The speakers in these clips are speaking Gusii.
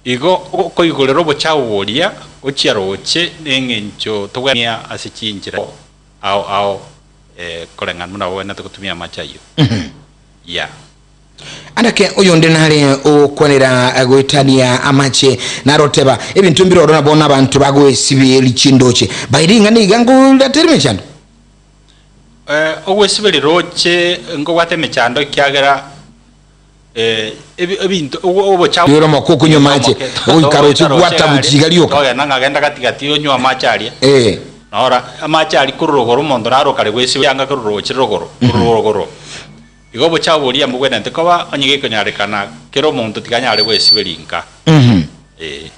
Igo okoigorera obochafu boria gochia roche neng'encho togwenia ase chinchera ao ao koreng'ana buna bogwenerete gotumia amache ayio. Yeah. Anake oyonde nare ogokwanera goetania amache, nare oteba, Ebinto mbire oro nabo nabanto bagoesiberia chindoche, baire ring'ana iga ngoreta emechando. Ogwesiberia roche nkobwate emechando ekiagera ebinto obochafu. Rioro omoke okonywa amache, ogoika roche gwata buchiga rioka. Togenda ng'a genda gati gati onywe amache aria. Nora amache aria korwa rogoro omonto naro okare gwesiberia anga korwa roche rogoro, korwa rogoro. Igo obochafu boria mbogwenerete koba onye gekonyarekana kera omonto tiga anyare gwesiberia inka. Ee.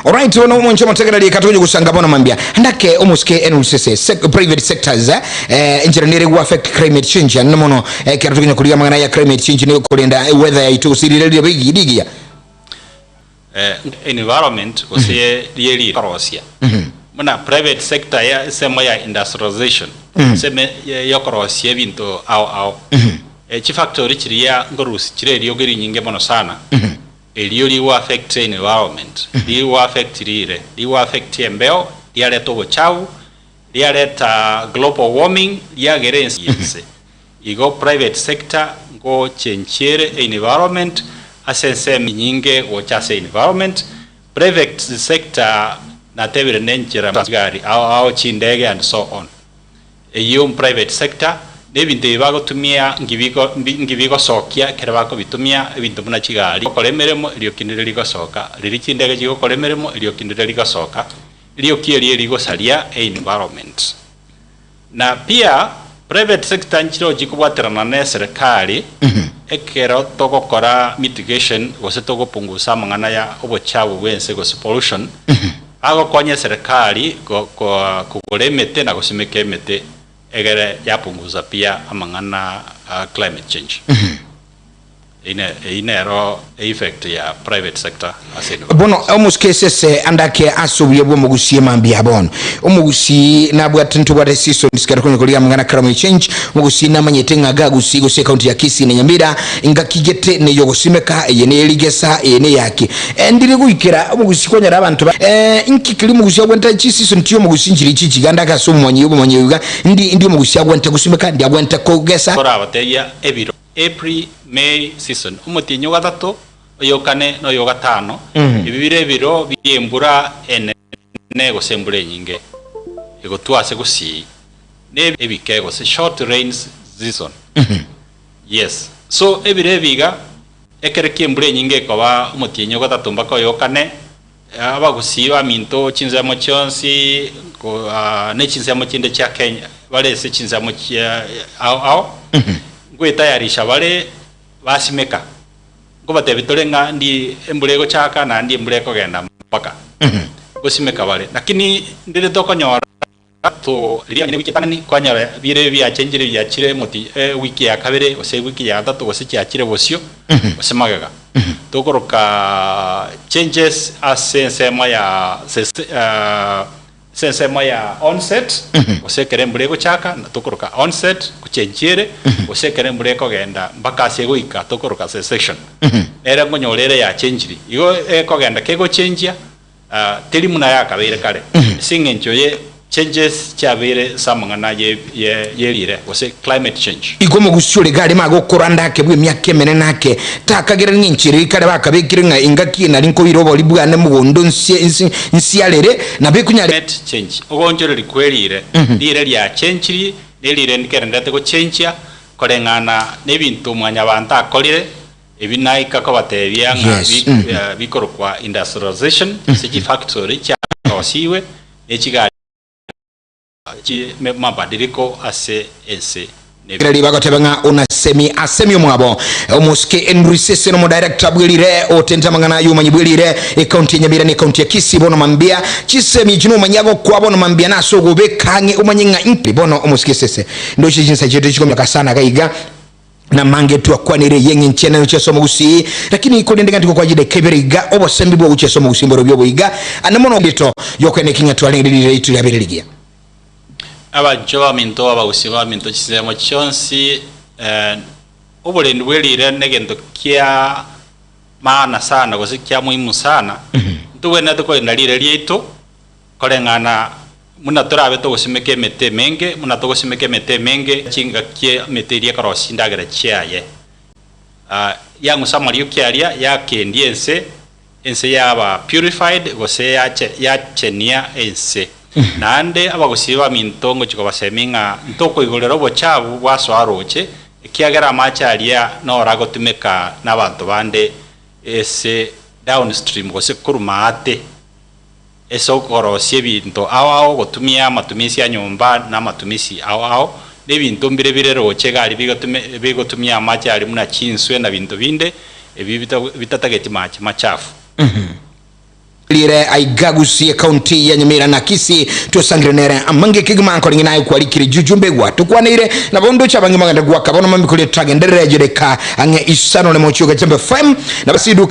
Alright, bono omonche omotegereri eka togocha gosanga bono mambia. Ndake omosike enusese sec, private sectors eh, enchera nere gu affect climate change anene mono ekero tokonya korigia amang'ana ya climate change ne korenda weather yaito gose rire rire rigiya. Eh, environment gose rie rikorosia buna private sector ya ensemo ya industrialization ensemo yokorosia ebinto ao ao chifactory chiria nkorusia chire eriogi rinyinge mono sana erio rigo affect environment rigo affect rire rigo affect embeo riareta obochafu riareta global warming riagera ense Igo private sector ngochenchiere environment ase ensemo enyinge gocha ase environment. Private sector natebire nenchera chigari ao ao chindege and so on. Eyio private sector nebinto ebi bagotumia ngibigo ngibigosokia ekero bakobitumia ebinto buna chigari gokora emeremo erioki ndire rigosoka, riria chindege chigokora emeremo erioki ndire rigosoka, erioki erio erigosaria environment. Na pia private sector nchire chikobwaterana ne serikali ekero togokora mitigation gose togopungusa amang'ana ya obochafu bwense gose pollution, bagokonya eserikali kogora emete na gosimeka emete egere yapungusa pia amang'ana a climate change. Eyio nero effect ya private sector ase environment. Bono omosike esese andake ase obuya bw'omogusi mambia bono. Omogusii nabwate ntobwate seasons kero konya koria amang'ana climate change. Omogusii namanyete ng'a gagusii gose ecounty ya Kisii na Nyamira engaki gete neyogosimeka eye neyerigesa eye neyaki. Ndire goikera omogusii kwanyora abanto ba inki keria omogusii agwente chiseason chiomogusii nchiri ichi ichi gandake ase omomanyi obomanyi oiga ndi ndi omogusii agwente gosimeka ndi agwente kogesa. Torabatebia ebiro. April, May season, omotienyi o gatato, oyo o kane, na oyo o gatano, ebi bire ebiro bi'embura enene gose embura enyinge egotwa ase gusii, na ebike gose short rains season. Yes. So ebiro ebi iga, ekero ki'embura enyinge ekoba omotienyi o gatato mpaka oyo o kane, Abagusii baminto chinsemo chionsi ne chinsemo chinde chia Kenya bare ase chinsemo chia ao ao ngoetayarisha bare basimeka. Nkobatebia tore ng'a ndi embura egochaka naende embura ekogenda mpaka ngosimeka bare. Lakini ndire tokonyora. To riria onye ewiki etang'ani kwanyora bire biachenchire biachire moti ewiki ya kabere gose ewiki ya gatato gose chiachire bosio gose magega. Tokoroka changes ase ensemo ya ase ensemo ya onset gose ekero embura egochaka tokoroka onset gochenchiere gose ekero embura ekogenda mpaka ase egoika tokoroka cessation. Nere nkonyora ere yachenchiri igo ekogenda kegochenchia. Teri buna yakabeire kare, ase engencho ye changes chiabeire ase amang'ana ye ye rire gose climate change. Igo omogusii ore gare magokora ake bw'emiaka emenene ake, takagera ng'a enchera eye kare bakabekire ng'a engaki eye nari nkoira obori bwane mogondo nsiarere, nabo ekonyare. Climate change, ogoonchoreria kwe rire, rire riachenchirie, ne rire ndikerendete gochenchia koreng'ana nebinto mwanyabanto akorire, Ebi naika kobatebia ng'a Yes. bikorokwa industrialization, ase chifactory chiarosiwe ne chigari chi mabadiliko ase ense ne. Riria bagoteba ng'a Onasemi asemi omwabo omosike Henry Sese nomodirector bw'erire otente amang'ana y'obomanyi bw'erire ecounty ya Nyamira na ecounty ya Kisii bono mambia chisemi echi nomanyi agokwa bono mambia nase ogobeka ang'e omanye ng'a inki bono omosike Sese ndoche chinsa chiaito chikominyoka sana iga iga Namange twakwanire ey'eng'encho enene gochia ase omogusii, lakini korende ng'a tigokwa chidaeka ibere iga, obosembi bwa gochia ase omogusii mborobio obo iga, ande mono ndito y'okoenda eki ng'a twarenge riria riaito riabeire rigiya. Abanchwa baminto, abagusii baminto chinsemo chionsi, oborendi bwe riire negento kia. maana sana gose kia muhimu sana, ntobwenerete korenda rire riaito koreng'ana buna torabe togosimeka emete emenge, buna togosimeka emete emenge chingaki emete eria ekorosia chindagera chiaye. Yang'usa amarioki aria, yakendia ense, ense yaba purified gose yache yachenia ense. Naende abagusii baminto ngochia kobasemia ng'a ntokoigorera obochabu bwasoa roche, ekiagera amache aria noro agotumeka nabanto bande ase downstream gose korwa maate ase okorosia ebinto ao ao gotumia amatumisi a nyomba na amatumisi ao ao, na ebinto mbire bire roche iga aria bigotume bigotumia amache aria buna chinswe na binto binde ebi bita bitatageti mache machafu. Rire aiga Gusii ecounty ya Nyamira na Kisii tosangire nere amange kegima nkorenge naye kwarikire juju mbegwa tokwaneire nabo ndoche abange magende gwaka bono mambia koria tagenderere jereka ang'e isano ne mochioga Chembe FM na basiduka.